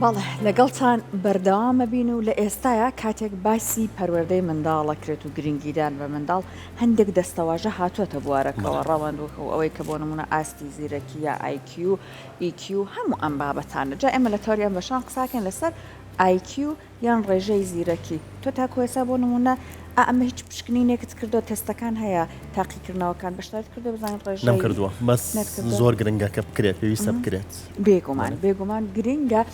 بەڵێ لەگەڵتان بەردەوامەبین و لە ئێستایا کاتێک باسی پەروەردەی منداڵ ئەکرێت و گرنگیدان بە منداڵ هەندێک دەستەواژە هاتووەتە بوارەکەوە ڕەوەند وەکو ئەوەی کە بۆ نموونە ئاستی زیرەکی یا IQ، EQ هەموو ئەم بابەتانە جا ئێمە لە تەوەری ئەم بەشان قساکەین لەسەر IQ یان ڕێژەی زیرەکی تۆ تاکو ئێستا بۆ نموونە ئا ئەمە هیچ پشکنینێکت کردووە تێستەکان هەیە تاقیکردنەوەکان بەشداریت کردووە بزانین ڕێژەی نەمکردووە بەس نەتکردووە؟ زۆر گرنگە کە بکرێت پێویستە بکرێت. بێگومان بێگومان گرنگە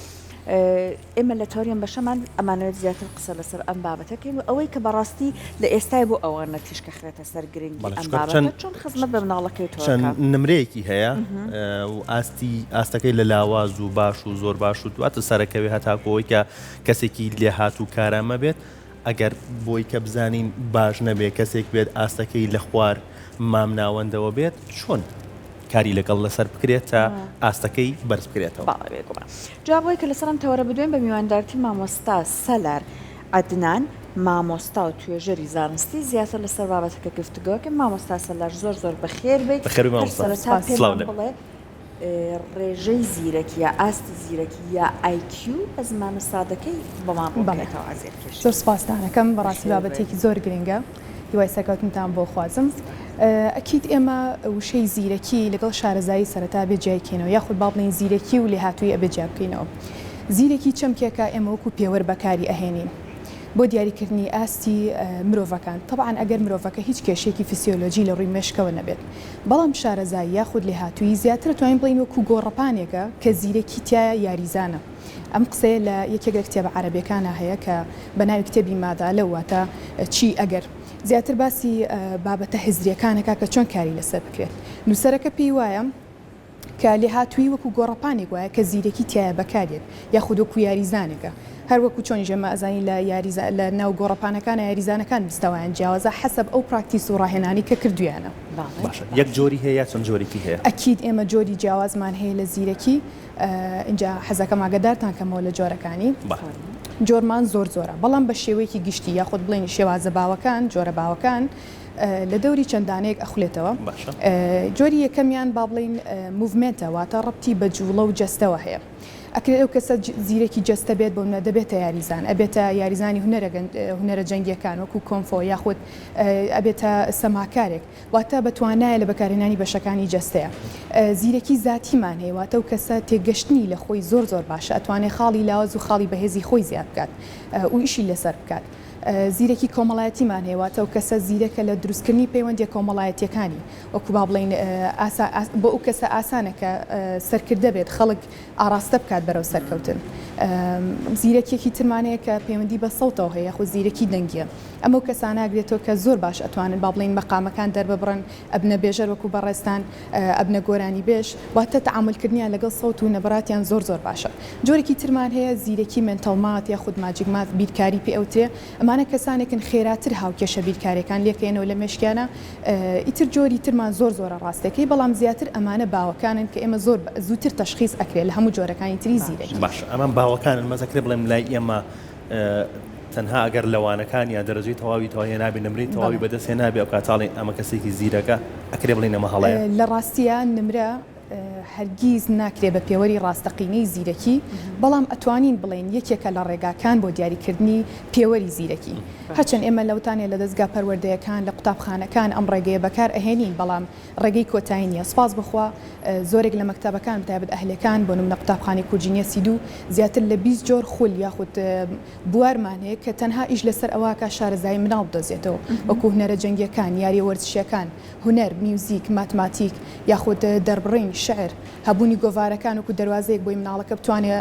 ئێمە لە تەوەری ئەم بەشەمان ئەمانەوێت زیاتر قسە لەسەر ئەم بابەتە کەین و ئەوەی کە بەڕاستی لە ئێستای بۆ ئەوانە تیشکە خرێتە سەر گرنگی بەڵێ ئەم چونکە بابەتە چەند چۆن خزمەت بە مناڵەکەی تۆ چەند ئەکا. نمرەیەکی هەیە و ئاستی ئاستەکەی لە لاواز و باش و زۆر باش و دواتر سەرەکەوێ هەتاکو ئەوەی کە کەسێکی لێهاتوو کارامە بێت ئەگەر بۆی کە بزانین باش نەبێ کەسێک بێت ئاستەکەی لە خوار مامناوەندەوە بێت چۆن کاری لەگەڵ لەسەر بکرێت تا ئاستەکەی بەرز بکرێتەوە؟ بەڵێ بێگومان. جا بۆی کە لەسەر ئەم تەوەرە بدوێین بە میواندارتی مامۆستا سەلار عەدنان مامۆستا و توێژەری زانستی زیاتر لەسەر بابەتەکە گفتوگۆ کەین. مامۆستا سەلار زۆر زۆر بەخێر بێی. بەخێر بێی هەر مامۆستا. سەرەتا سڵاو پێمان لێ. بڵێ ڕێژەی زیرەکی یا ئاستی زیرەکی یا IQ بە زمانە سادەکەی بۆمان ڕوون بەڵێ بکەیتەوە ئازیز کێشی. زۆر سوپاستان ئەکەم بەڕاستی بەخێر بێی. بابەتێکی زۆر گرنگە هیوای سەرکەوتنتان بۆ خوازم ئەکید ئێمە وشەی زیرەکی لەگەڵ شارەزایی سەرەتا ئەبێ جیای کەینەوە یاخود با بڵێین زیرەکی و لێهاتوویی ئەبێ جیا بکەینەوە زیرەکی چەمکێکە ئێمە وەکو پێوەر بەکاری ئەهێنین بۆ دیاریکردنی ئاستی مرۆڤەکان تەبعەن ئەگەر مرۆڤەکە هیچ کێشەیەکی فسیۆلۆجی لە ڕووی مێشکەوە نەبێت بەڵام شارەزایی یاخود لێهاتوویی زیاتر ئەتوانین بڵێین وەکو گۆڕەپانێکە کە زیرەکی تیایا یاریزانە. ئەم قسەیە لە یەکێک لە کتێبە عەرەبیەکانا هەیە کە بە ناوی کتێبی ماذا لو واتە چی ئەگەر. زیاتر باسی بابەتە هزریەکان ئەکا کە چۆن کاری لەسەر بکرێت. نووسەرەکە پێی وایە کە لێهاتوویی وەکو گۆڕەپانێک وایە کە زیرەکی تیایا بەکاردێت یاخود وەکو یاریزانێکە. هەر وەکو چۆنیش ئێمە ئەزانین لە یاریزا لە ناو گۆڕەپانەکانا یاریزانەکان مستەوایان جیاوازە حەسەب ئەو پراکتیس و ڕاهێنانەی کە کردوویانە. باشە یەک جۆری هەیە یا چەند جۆرێکی هەیە؟ ئەکید ئێمە جۆری جیاوازمان هەیە لە زیرەکی ئینجا حەزەکەم ئاگەدارتان کەمەوە لە جۆرەکانی. جۆرمان زۆر زۆرە بەڵام بە شێوەیەکی گشتی یاخود بڵێین شێوازە باوەکان جۆرە باوەکان لە دەوری چەند دانەیەک ئەخولێتەوە. جۆری یەکەمیان با بڵێین movement ە واتە ڕەبتی بە جووڵە و جەستەوە هەیە. ئەکرێت ئەو کەسە زیرەکی جەستە بێت بۆ نمونە دەبێتە یاریزان ئەبێتە یاریزانی هونەرە هونەرە جەنگیەکان وەکو کۆنفۆ یاخود ئەبێتە سەماکارێک واتە بە توانایە لە بەکارهێنانی بەشەکانی جەستەیە زیرەکی زاتیمان هەیە واتە ئەو کەسە تێگەشتنی لە خۆی زۆر زۆر باشە ئەتوانێت خاڵی لاواز و خاڵی بەهێزی خۆی زیاد بکات و ئیشی لەسەر بکات زیرەکی کۆمەڵایەتیمان هەیە واتە ئەو کەسە زیرەکە لە دروستکردنی پەیوەندیە کۆمەڵایەتیەکانی وەکو با بڵێین ئاسا بۆ ئەو کەسە ئاسانە کە سەرکردە بێت خەڵک ئاڕاستە بکات بەرەو سەرکەوتن. زیرەکیەکی ترمان هەیە کە پەیوەندی بە سەوتەوە هەیە یاخود زیرەکی دەنگیە. ئەمە ئەو کەسانە ئەگرێتەوە کە زۆر باش ئەتوانن با بڵێین مەقامەکان دەرببڕن، ئەبنە بێژەر وەکو بەڕێزتان، ئەبنە گۆرانیبێژ، واتە تەعامولکردنیان لەگەڵ سەوت و نەبراتیان زۆر زۆر باشە. جۆرێکی ترمان هەیە زیرەکی mental math یاخود magic math بیرکاری پێ ئەوترێ، ئەمانە کەسانێکن خێراتر هاوکێشە بیرکاریەکان لێکەیەنەوە لە مێشکیانا، ئیتر جۆری ترمان زۆر زۆرە ڕاستەکەی بەڵام زیاتر ئەمانە باوەکانن کە ئێمە زۆر زووتر تەشخیس ئەکرێ لە هەموو جۆرەکانی تری زیرەکی. باشە ئەمە باوەکانن بەس ئەکرێ بڵێم لای ئێمە تەنها ئەگەر لە وانەکان یا دەرەجەی تەواوی تەواوی هێنابێ نمرەی تەواوی بەدەست هێنابێ ئەو کاتە ئەڵێین ئەمە کەسێکی زیرەکە ئەکرێ بڵێین ئەمە هەڵەیە؟ لە ڕاستیا نمرە هەرگیز ناکرێ بە پێوەری ڕاستەقینەی زیرەکی، بەڵام ئەتوانین بڵێین یەکێکە لە ڕێگاکان بۆ دیاریکردنی پێوەری زیرەکی. هەرچەند ئێمە لەوتانێ لە دەزگا پەروەردەیەکان، لە قوتابخانەکان ئەم ڕێگەیە بەکار ئەهێنین، بەڵام ڕێگەی کۆتایی نییە. سوپاس بۆ خوا زۆرێک لە مەکتەبەکان بەتایبەت ئەهلیەکان، بۆ نمونە قوتابخانەی کورجینیەسی دوو، زیاتر لە 20 جۆر خول یاخود بوارمان هەیە کە تەنها ئیش لەسەر ئەوە ئەکا شارەزایی مناڵ بدۆزێتەوە، وەکو هونەرە جەنگیەکان، یاریە وەرزشیەکان، هونەر، میوزیک، ماتماتیک، یاخود دەربڕین، شعر، هەبوونی گۆڤارەکان وەکو دەروازەیەک بۆی مناڵەکە بتوانێ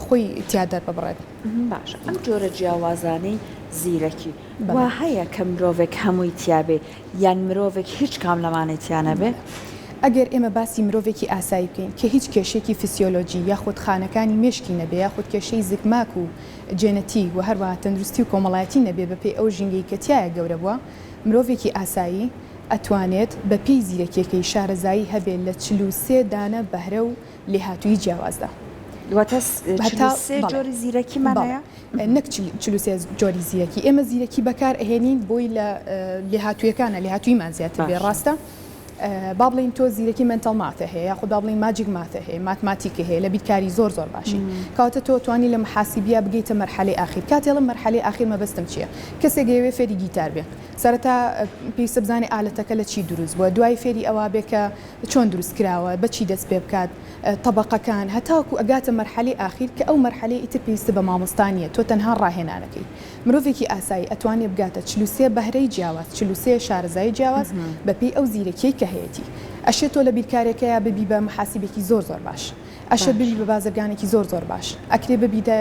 خۆی تیا دەرببڕێت. باشە ئەم جۆرە جیاوازانەی زیرەکی وا هەیە کە مرۆڤێک هەمووی تیابێ یان مرۆڤێک هیچ کام لەمانەی تیا نەبێ؟ ئەگەر ئێمە باسی مرۆڤێکی ئاسایی بکەین کە هیچ کێشەیەکی فسیۆلۆجی یاخود خانەکانی مێشکی نەبێ یاخود کێشەی زگماک و جێنەتیک و هەروەها تەندروستی و کۆمەڵایەتی نەبێ بەپێی ئەو ژینگەی کە تیایا گەورە بووە مرۆڤێکی ئاسایی ئەتوانێت بە پێی زیرەکیەکەی شارەزایی هەبێ لە 43 دانە بەهرە و لێهاتوویی جیاوازدا. واتە 43 جۆری زیرەکیمان هەیە؟ نەک 43 جۆری زیرەکی، ئێمە زیرەکی بەکار ئەهێنین بۆی لە لێهاتوویەکانە لێهاتووییمان زیاتر بێ، ڕاستە؟ با بڵێین تۆ زیرەکی mental math ە هەیە یاخود با بڵێین magic math ە هەیە ماتماتیکی هەیە لە بیرکاری زۆر زۆر باشی کەواتە تۆ توانی لە محاسیبیە بگەیتە مەرحەلەی ئاخیر کاتێ ئەڵێم مەرحەلەی ئاخیر مەبەستم چیە کەسێک ئەیەوێ فێری گیتار بێ سەرەتا پێویستە بزانێ ئالەتەکە لە چی دروست بووە دوای فێری ئەوە بێ کە چۆن دروست کراوە بە چی دەست پێ بکات تەبەقەکان هەتاکو ئەگاتە مەرحەلەی ئاخیر کە ئەو مەرحەلەی ئیتر پێویستە بە مامۆستا نیە تۆ تەنها ڕاهێنانەکەی مرۆڤێکی ئاسایی ئەتوانێ بگاتە 43 بەهرەی جیاواز، 43 شارەزایی جیاواز بە پێی ئەو زیرەکیەی کە هەیەتی. ئەشێ تۆ لە بیرکارێکەیا ببی بە محاسیبێکی زۆر زۆر باش. ئەشێ ببی بە بازرگانێکی زۆر زۆر باش. ئەکرێ ببیتە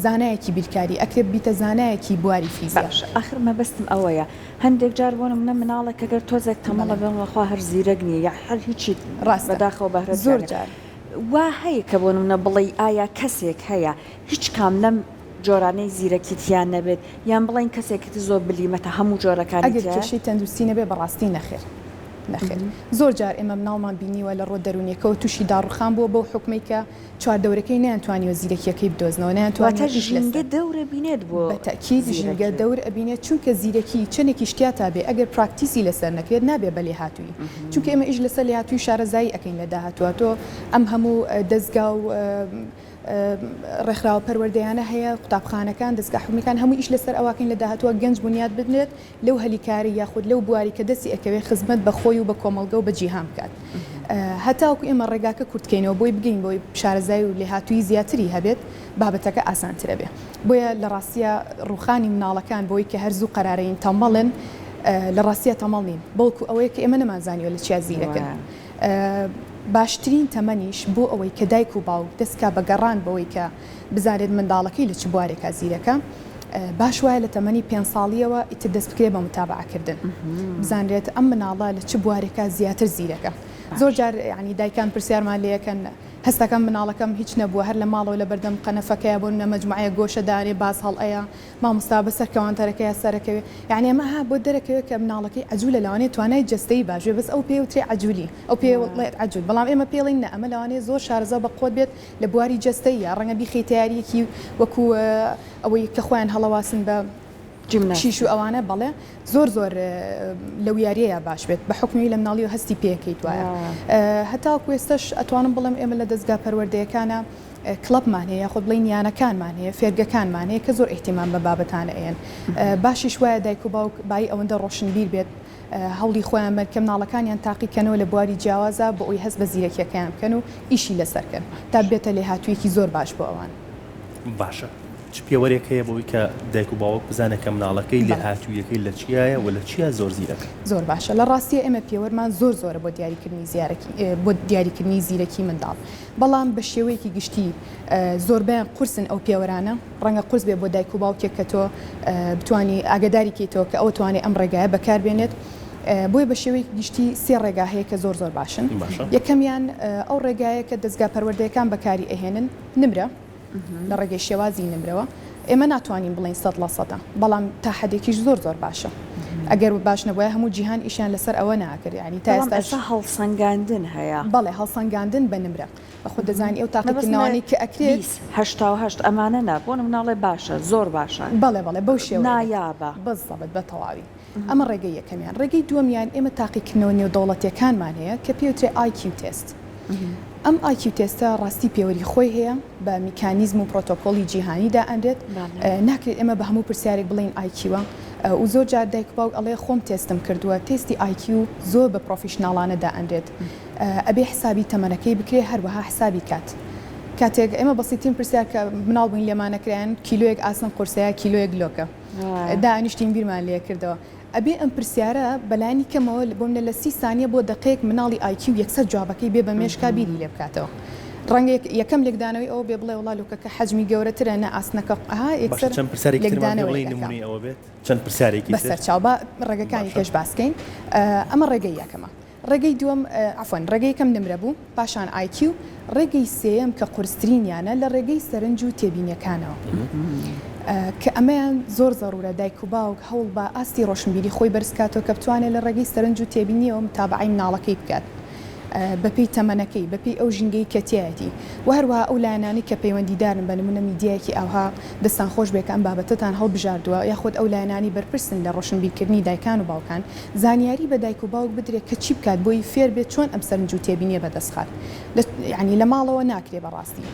زانایەکی بیرکاری، ئەکرێ ببیتە زانایەکی بواری فیزیا. باشە ئاخر مەبەستم ئەوەیە هەندێک جار بۆ نمونە مناڵێک ئەگەر تۆزێک تەمەڵە بێ وەڵا خوا هەر زیرەک نیە یا هەر هیچی ڕاستە بەداخەوە بەهرە زۆر جار. وا هەیە کە بۆ نمونە بڵێی ئایا کەسێک هەیە هیچ کام لەم جۆرانەی زیرەکی تیا نەبێت یان بڵێین کەسێکی تر زۆر بلیمەتە هەموو جۆرەکانی ئەگەر تیایە؟ کێشەی تەندروستی نەبێ بەڕاستی نەخێر نەخێر زۆر جار ئێمە مناڵمان بینیوە لە ڕووە دەروونیەکەوە تووشی داڕوخان بووە بەو حوکمەی کە چواردەورەکەی نەیانتوانیوە زیرەکیەکەی بدۆزنەوە نەیانتوانیوە واتە ئیش لەسەر ژینگە دەور ئەبینێت بۆ بە تەئکید ژینگە زیرەکی. دەور ئەبینێت چونکە زیرەکی چەنێکیش تیاتا بێ ئەگەر practice ی لەسەر نەکرێت نابێ بە لێهاتوویی چونکە ئێمە ئیش لەسەر لێهاتوویی شارەزایی ئەکەین لە داهاتووە تۆ ئەم هەموو دەزگا و ڕێکخراوە پەروەردەیانە هەیە، قوتابخانەکان، دەزگا حکومیەکان هەموو ئیش لەسەر ئەوەکەین لە داهاتووە گەنج بونیاد بنرێت لەو هەلی کارەی یاخود لەو بواری کە دەستی ئەکەوێت خزمەت بە خۆی و بە کۆمەڵگە و بە جیهان بکات. هەتاوەکو ئێمە ڕێگاکە کورتکەینەوە بۆی بگەین بەوەی شارەزایی و لێهاتوویی زیاتری هەبێت بابەتەکە ئاسانتر ئەبێ. بۆیە لە ڕاستیا ڕووخانی مناڵەکان بەوەی کە هەر زوو قەرارەین تەمبەڵن لە ڕاستیا تەمەڵ نین بەڵکو ئەوەیە کە ئێمە نەمانزانیوە لە چیا زیرەکن. باشترین تەمەنیش بۆ ئەوەی کە دایک و باوک دەست کا بە گەڕان بەوەی کە بزانێت منداڵەکەی لە چ بوارێکا زیرەکە باش وایە لە تەمەنی پێنج ساڵیەوە ئیتر دەست بکرێت بە متابەعە کردن بزانرێت ئەم مناڵە لە چ بوارێکا زیاتر زیرەکە زۆر جار یانی دایکان پرسیارمان لێ ئەکەن هەستەکەم مناڵەکەم هیچ نەبووە هەر لە ماڵەوە لە بەردەم قەنەفەکەیا بۆ نمونە مەجموعەیەک گۆشە دانێ باز هەڵئەیا مامۆستا بەسەر کەوانتەرەکەیا سەرەکەوێ یانی ئەمە ها بۆت دەرەکەوێ کە مناڵەکەی عەجولە لەوانەیە توانای جەستەیی باش بێ بەس ئەو پێی وترێ عەجولی ئەو پێی ڵێت عەجول بەڵام ئێمە پێی ڵێین نا ئەمە لەوانەیە زۆر شارەزا و بەقوەت بێت لە بواری جەستەییا ڕەنگە بیخەیتە یارییەکی وەکو ئەوەی کە خۆیان هەڵەواسن بە شیش و ئەوانە بەڵێ زۆر زۆر لەو یاریەیا باش بێت بە حوکمی لە مناڵیەوە هەستی پێکەیت وایە هەتاکو ئێستاش ئەتوانم بڵێم ئێمە لە دەزگا پەروەردەیەکانە کڵەبمان هەیە یاخود بڵێین یانەکانمان هەیە، فێرگەکانمان هەیە کە زۆر ئیهتیمام بەم بابەتانە ئەیەن. باشیش وایە دایک و باوک بایی ئەوەندە ڕۆشنبیر بێت هەوڵی خۆیان بەن کە مناڵەکانیان تاقی کەنەوە لە بواری جیاوازا بۆ ئەوەی هەست بە زیرەکیەکەیان بکەن و ئیشی لەسەر کەن تا ببێتە لێهاتوویەکی زۆر باش بۆ ئەوان. باشە چ پێوەرێک هەیە بۆ ئەوەی کە دایک و باوک بزانێت کە مناڵەکەی لێهاتوویەکەی لە چیایە و لە چیا زۆر زیرەکە؟ زۆر باشە لە ڕاستیا ئێمە پێوەرمان زۆر زۆرە بۆ دیاریکردنی زیارەکی بۆ دیاریکردنی زیرەکی منداڵ بەڵام بە شێوەیەکی گشتی زۆربەیان قورسن ئەو پێوەرانە، ڕەنگە قورس بێت بۆ دایک و باوکێک کە تۆ بتوانی ئاگاداری کەیتەوە کە ئەو توانێت ئەم ڕێگایە بەکار بێنێت، بۆیە بە شێوەیەکی گشتی سێ ڕێگا هەیە کە زۆر زۆر باشن، یەکەمیان ئەو ڕێگایە کە دەزگا پەروەردەیەکان بەکاری ئەهێنن نمرە، لە ڕێگەی شێوازی نمرەوە ئێمە ناتوانین بڵێین سەد لە سەدە بەڵام تا حەدێکیش زۆر زۆر باشە ئەگەر باش نەبوایە هەموو جیهان ئیشیان لەسەر ئەوە ناکرد یانی تا بەڵام ئێستاش ئێستا هەڵسەنگاندن هەیە. بەڵێ هەڵسەنگاندن بە نمرە بەخۆت دەزانی ئەو مەبەستمە تاقیکردنەوانەی کە ئەکرێت. 20، 88 ئەمانە نا بۆ نمونە ئەڵێ باشە زۆر باشە بەڵێ بەڵێ بەو شێوەیە بێت نایابە. بزەبت بە تەواوی ئەمە ڕێگەی یەکەمیان. ڕێگەی دووەمیان ئێمە تاقیکردنەوە نێودەوڵەتیەکانمان هەیە کە پێی وترێ IQ test. ئەم IQ test ە ڕاستی پێوەری خۆی هەیە، بە میکانیزم و پرۆتۆکۆڵی جیهانی دائەنرێت. ناکرێت ئێمە بە هەموو پرسیارێک بڵێین IQ ە و زۆر جار دایک و باوک ئەڵێ خۆم تێستم کردووە. تێستی IQ زۆر بە professional انە دائەنرێت. ئەبێ حسابی تەمەنەکەی بکرێ هەروەها حسابی کات. کاتێک ئێمە بەسیترین پرسیار کە مناڵ بووین لێمان ئەکرایەن کیلۆیەک ئاسن قورسە یا کیلۆیەک لۆکە؟ دانیشتین بیرمان لێ کردەوە. ئەبێ ئەم پرسیارە بەلایەنی کەمەوە بۆ منە لە 30 سانیە بۆ دەقەیەک مناڵی IQ یەکسەر جوابەکەی بێ بە مێشکا بیری لێ بکاتەوە. ڕەنگە یەکەم لێکدانەوەی ئەوە بێ بڵێ وەڵا لۆکەکە حەجمی گەورەترە نا ئاسنەکە ئەها باشە یەکسەر چەند پرسیارێکی ترمان پێ لێکدانەوەیەک بڵێی ئەکا. نمونەی ئەوە بێت؟ چەند پرسیارێکی تر؟ بەسەرچاو با ڕێگەکانی باشە. کەش باس کەین. ئەمە ڕێگەی یەکەمە. ڕێگەی دووەم، عەفوەن، ڕێگەی یەکەم نمرە بوو، پاشان IQ، ڕێگەی سێیەم کە قورسترینیانە لە ڕێگەی سەرنج و تێبینیەکانەوە کە ئەمەیان زۆر زەڕورە دایک و باوک هەوڵ با ئاستی ڕۆشنبیری خۆی بەرز کاتەوە کە بتوانێت لە ڕێگەی سەرنج و تێبینیەوە متابەعەی مناڵەکەی بکات. بەپێی تەمەنەکەی، بەپێی ئەو ژینگەی کە تیایەتی و هەروەها ئەو لایەنانەی کە پەیوەندیدارن بە نموونە میدیایەکی ئاوها دەستان خۆش بێ کە ئەم بابەتەتان هەڵبژاردووە یاخود ئەو لایەنانەی بەرپرسن لە ڕۆشنبیرکردنی دایکان و باوکان زانیاری بە دایک و باوک بدرێ کە چی بکات بۆی فێر بێت چۆن ئەم سەرنج و تێبینیە بەدەست خات لە یانی لە ماڵەوە ناکرێ بەڕاستی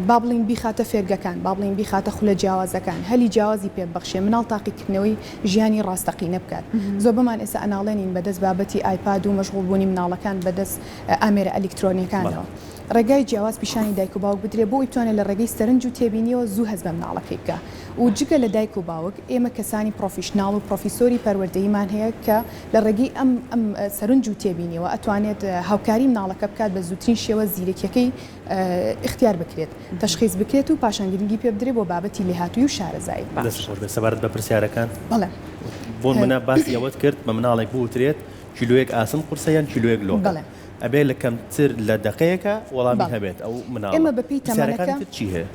با بڵێین بیخاتە فێرگەکان با بڵێین بیخاتە خولە جیاوازەکان هەلی جیاوازی پێ ببەخشێ مناڵ تاقیکردنەوەی ژیانی ڕاستەقینە بکات. زۆربەمان ئێستا ئەناڵێنین بەدەست بابەتی ئایپاد و مەشغوڵ بوونی مناڵەکان بەدەست ئامێرە ئەلیکترۆنیەکانەوە. ڕێگای جیاواز پیشانی دایک و باوک بدرێ بۆ ئەوی بتوانێ لە ڕێگەی سەرنج و تێبینیەوە زوو هەست بە مناڵەکەی بکا. و جگە لە دایک و باوک ئێمە کەسانی professional و پڕۆفیسۆری پەروەردەییمان هەیە کە لە ڕێگەی ئەم ئەم سەرنج و تێبینیەوە ئەتوانێت هاوکاری مناڵەکە بکات بە زووترین شێوە زیرەکیەکەی ئیختیار بکرێت، تەشخیس بکرێت و پاشان گرنگی پێ بدرێت بۆ بابەتی لێهاتوویی و شارەزایی. دەست خۆش بێت. سەبارەت بە پرسیارەکان. بەڵێ. بۆ نمونە باسی ئەوەت کرد بە مناڵێک بوترێت کیلۆیەک ئاسن قورسە یان کیلۆیەک لۆکە. بەڵێ. ئەبێ لە کەمتر لە دەقەیەکا وەڵامی هەبێت ئەو مناڵە. ئێمە بە پێی تەمەنەکە. پرسیارەکانی تر چی هەیە؟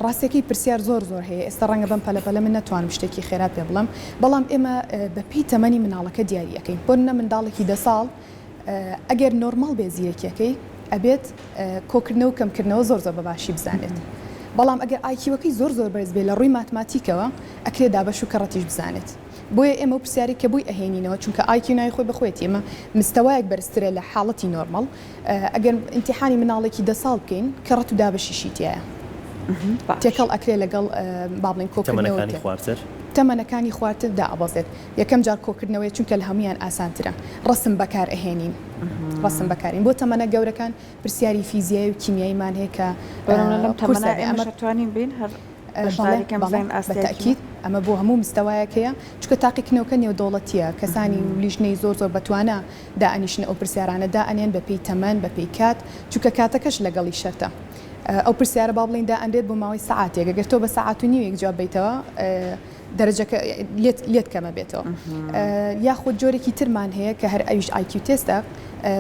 ڕاستیەکەی پرسیار زۆر زۆر هەیە ئێستا ڕەنگە بەم پەلە پەلە من نەتوانم شتێکی خێرا پێ بڵێم بەڵام ئێمە بە پێی تەمەنی مناڵەکە دیاری ئەکەین بۆ نمونە منداڵێکی دە ساڵ ئەگەر نۆرماڵ بێ زیرەکیەکەی ئەبێت کۆکردنەوە و کەمکردنەوە زۆر زۆر بە باشی بزانێت بەڵام ئەگەر IQ ەکەی زۆر زۆر بەرز بێ لە ڕووی ماتماتیکەوە ئەکرێ دابەش و کەڕەتیش بزانێت بۆیە ئێمە ئەو پرسیارەی کە بۆی ئەهێنینەوە چونکە IQ ناوی خۆی بە خۆیەتی ئێمە مستەوایەک بەرزترە لە حاڵەتی نۆرماڵ ئەگەر ئیمتیحانی مناڵێکی دە ساڵ بکەین کەڕەت و دابەشیشی تیایە تێکەڵ ئەکرێ لەگەڵ با بڵێین کۆکردنەوە تەمەنەکانی خوارتر تەمەنەکانی خوارتر دائەبەزێت یەکەم جار کۆکردنەوەیە چونکە لە هەموویان ئاسانترە ڕەسم بەکار ئەهێنین ڕەسم بەکارین بۆ تەمەنە گەورەکان پرسیاری فیزیایی و کیمیاییمان هەیە کە بەرەو لەم قورسە تەمەنە بێ ئەمە ئێمەش ئەتوانین بین هەر بەڵێ بەشداری کەم بەڵێ بزانین بە ئاستیای چییە؟ تەئکید ئەمە بۆ هەموو مستەوایەک هەیە چونکە تاقیکردنەوەکە نێودەوڵەتییە کەسانی و لیژنەی زۆر زۆر بەتوانا دائەنیشن ئەو پرسیارانە دائەنێن بە پێی تەمەن بە پێی کات چونکە کاتەکەش لەگەڵی شەرتە ئەو پرسیارە با بڵێین دائەنرێت بۆ ماوەی سەعاتێک ئەگەر تۆ بە سەعات و نیوێک جواب بەیتەوە دەرەجەکە لێت لێت کەمە بێتەوە یاخود جۆرێکی ترمان هەیە کە هەر ئەویش IQ test ە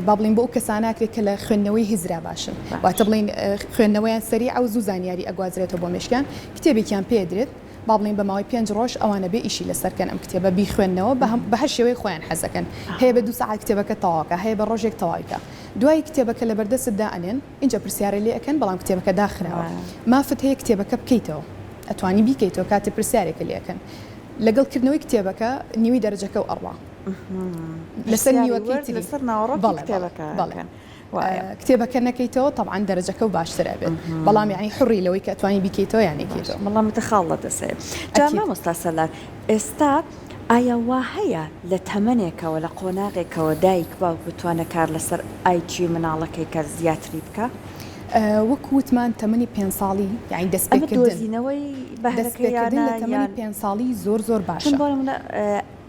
با بڵین بۆ ئەو کەساناکرێت کە لە خوێندنەوەی هزرا باشن واتە بڵین خوێندنەوەیان سەریع و زوو زانیاری ئەگوازرێتەوە بۆ مێشکیان کتێبێکیان پێدرێت با بڵێین بە ماوەی پێنج ڕۆژ ئەوانە بێ ئیشی لەسەر کەن ئەم کتێبە بیخوێننەوە بە هەر شێوەیەک خۆیان حەزەکەن هەیە بە دوو سەعات کتێبەکە تەواوکە هەیە بە ڕۆژێک تەواوی کە دوای کتێبەکە لەبەردەستت دائەنێن ئینجا پرسیارە لێ ئەکەن بەڵام کتێبەکە داخراوە مافت هەیە کتێبەکە بکەیتەوە ئەتوانی بیکەیتەوە کاتێ پرسیارێکە لێ ئەکەن لەگەڵ کردنەوەی کتێبەکە نیوەی دەرەجەکەو ئەڕوا لەسەر نیوەکەی تری لەسەر ناوەڕۆکی بەڵێ بەڵێ کتێبەکە بەڵێ ئەکەن وایە. کتێبەکە نەکەیتەوە تەبعەن دەرەجەکەو باشتر ئەبێت بەڵام یەعنی حوڕی لەوەی کە ئەتوانی بیکەیتەوە یان نەیکەیتەوە. بەڵام ئیتر خاڵ لە دەست هەیە. جا ئەکید. مامۆستا سەلار ئێستا ئایا وا هەیە لە تەمەنێکەوە لە قۆناغێکەوە دایک باوک بتوانێت کار لەسەر IQ مناڵەکەی کە زیاتری بکا؟ وەکو وتمان تەمەنی پێنج ساڵی یانی ئەمە دەستپێکردن دۆزینەوەی بەهرەکەیانە دەستپێکردن لە تەمەنی یان پێنج ساڵی زۆر زۆر چون باشە. بۆ نمونە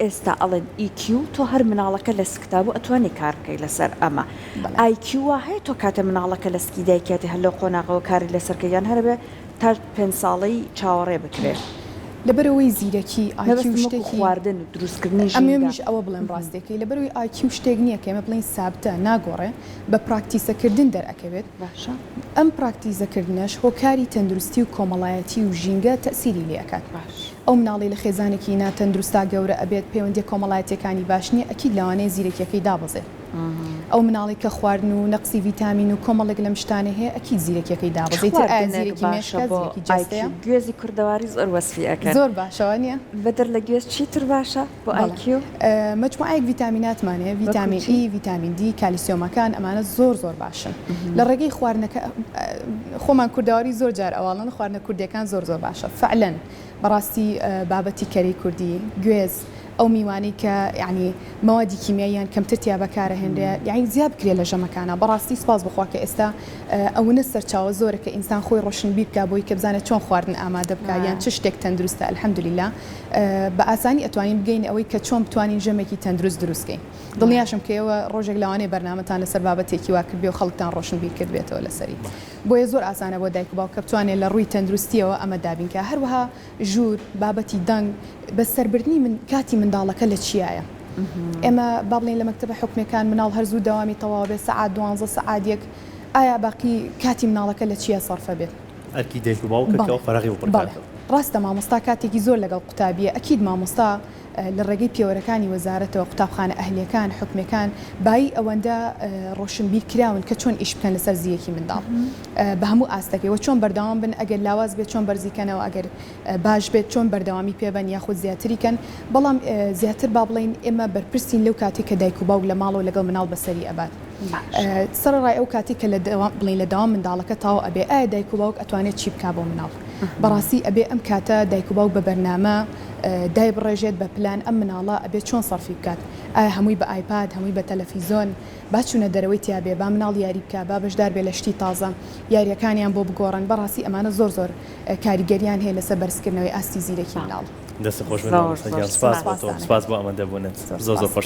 ئێستا ئەڵێن EQ تۆ هەر مناڵەکە لە سکتا بوو ئەتوانی کار بکەی لەسەر ئەمە IQ وا هەیە تۆ کاتێ مناڵەکە لە سکی دایکیاتی هەر لەو قۆناغەوە کاری لەسەر کەی یان هەر ئەبێ تا پێنج ساڵەی چاوەڕێ بکرێ؟ لەبەرئەوەی زیرەکی IQ مەبەستم وەکو شتێکی خواردن و دروستکردنی ئەمەوێ ژینگە. منیش ئەوە بڵێم ڕاستیەکەی لەبەرئەوەی IQ شتێک نییە کە ئێمە بڵێین سابتە ناگۆڕێ بە پراکتیسەکردن دەرئەکەوێت باشە. ئەم پراکتیزەکردنەش هۆکاری تەندروستی و کۆمەڵایەتی و ژینگە تەئسیری لێ ئەکات. باش. ئەو مناڵەی لە خێزانێکی نا تەندروستا گەورە ئەبێت پەیوەندیە کۆمەڵایەتیەکانی باش نیە ئەکید لەوانەیە زیرەکیەکەی دابەزێت. ئەو مناڵەی کە خواردن و نەقسی ڤیتامین و کۆمەڵێک لەم شتانەی هەیە ئەکید زیرەکیەکەی چ دابەزێ ئیتر ئایا خواردنێک زیرەکی باشە مێشکە بۆ زیرەکی ئای جەستەیە؟ کیو؟ گوێزی کوردەواری زۆر وەسفی ئەکەن. زۆر باشە وانیە؟ بەدەر لە گوێز چی تر باشە بۆ بەڵێ IQ؟ مەجموعەیەک ڤیتامیناتمان هەیە وەکو ڤیتامین چی؟ ئی ڤیتامین دی کالیسیۆمەکان ئەمانە زۆر زۆر باشن لە ڕێگەی خواردنەکە خۆمان کوردەواری زۆر جار ئەواڵن خواردنە کوردیەکان زۆر زۆر باشە فعلەن بەڕاستی بابەتی کەرەی کوردی گوێز ئەو میوانەی کە یانی مەوادی کیمیاییان کەمتر تیا بەکارەهێنرێ یانی زیا بکرێ لە ژەمەکانا بەڕاستی سوپاس بۆ خوا کە ئێستا ئەونە سەرچاوە زۆرە کە ئینسان خۆی ڕۆشنبیر بکا بۆی کە بزانێت چۆن خواردن ئامادە بکا یان چ شتێک تەندروستە الحمدللە بە ئاسانی ئەتوانین بگەینە ئەوەی کە چۆن بتوانین ژەمێکی تەندروست دروست کەین دڵنیاشم کە ئێوە ڕۆژێک لەوانەیە بەرنامەتان لەسەر بابەتێکی وا کردبێ و خەڵکتان ڕۆشنبیر کردبێتەوە لەسەری بۆیە زۆر ئاسانە بۆ دایک و باوک کە بتوانێت لە ڕووی تەندروستیەوە ئەمە دابین کا هەروەها ژوور، بابەتی دەنگ، بەسەربردنی من کاتی منداڵەکە لە چیایە؟ ئێمە با بڵێین لە مەکتەبە حکومیەکان مناڵ هەر زوو دەوامی تەواو بێت سەعات دوانزە سەعات یەک ئایا باقی کاتی مناڵەکە لە چیا سەرفە بێت؟ ئەرکی دایک و باوکە کە ئەو فەراغی بۆ پڕ بکاتەوە. ڕاستە مامۆستا کاتێکی زۆر لەگەڵ قوتابییە، ئەکید مامۆستا لە ڕێگەی پێوەرەکانی وەزارەتەوە قوتابخانە ئەهلیەکان، حکومیەکان بایی ئەوەندە ڕۆشنبیر کراون کە چۆن ئیش بکەن لەسەر زیرەکی منداڵ بە هەموو ئاستەکەی وە چۆن بەردەوام بن ئەگەر لاواز بێت چۆن بەرزی کەنەوە ئەگەر باش بێت چۆن بەردەوامی پێ بەن یاخود زیاتری کەن بەڵام زیاتر با بڵێین ئێمە بەرپرسین لەو کاتەی کە دایک و باوک لە ماڵەوە لەگەڵ مناڵ بەسەری ئەبات سەرەڕای ئەو کاتەی کە لە دەوام بڵێین لە دەوام منداڵەکە تەواو ئەبێ ئایا دایک و باوک ئەتوانێت چی بکا بۆ مناڵ بەڕاستی ئەبێ ئەم کاتە دایک و باوک بە بەرنامە دایبڕێژێت بە پلان ئەم مناڵە ئەبێ چۆن سەرفی بکات ئایا هەمووی بە ئایپاد هەمووی بە تەلەفیزۆن با چونە دەرەوەی تیا بێ با مناڵ یاری بکا با بەشدار بێ لە شتی تازە یاریەکانیان بۆ بگۆڕن بەڕاستی ئەمانە زۆر زۆر کاریگەریان هەیە لەسەر بەرزکردنەوەی ئاستی زیرەکی مناڵ. دەستت خۆش بێت مامۆستا گیان سوپاس بۆ تۆ سوپاس بۆ ئامادەبوونت زۆر زۆر خۆش.